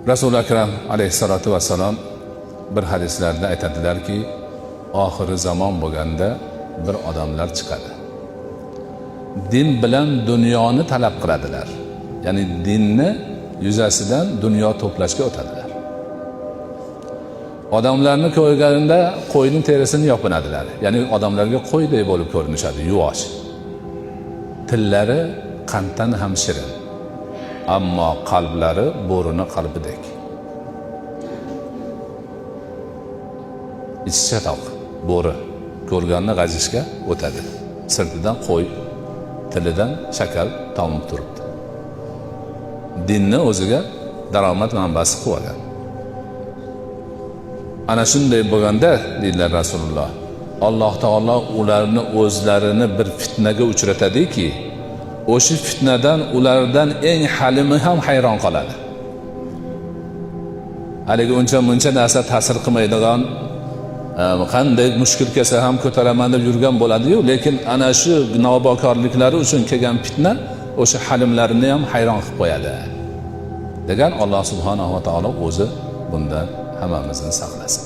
Rasuli akram alayhissalotu vassalom bir hadislarda aytadilarki, oxiri zamon bo'lganda bir odamlar chiqadi. Din bilan dunyoni talab qiladilar. Ya'ni dinni yuzasidan dunyo to'plashga o'tadilar. Odamlarni ko'rganida qo'yning terisini yopinadilar. Ya'ni odamlarga qo'yday bo'lib ko'rinishadi, yuvosh. Tillari qanddan ham shirin. Ammo qalblari bo'rini qalbidek. Ichi chatoq, bo'ri ko'rganni g'ajishga o'tadi. Sirtidan qo'y, tilidan shakar tomib turibdi. Dinni o'ziga daromad manbasi qilib olgan. Ana shunday bo'lganda deydilar Rasululloh, Alloh taolo ularni o'zlarini bir fitnaga uchratadiki, o'sha fitnadan ulardan eng halimi ham hayron qoladi. Haligi uncha muncha narsa ta'sir qilmaydigan, qanday mushkul kelsa ham ko'taraman deb yurgan bo'ladi-yu, lekin ana shu nobokorliklari uchun kelgan fitna o'sha halimlarini ham hayron qilib qo'yadi. Degan Alloh subhanahu va taolo o'zi bundan hammamizni saqlasin.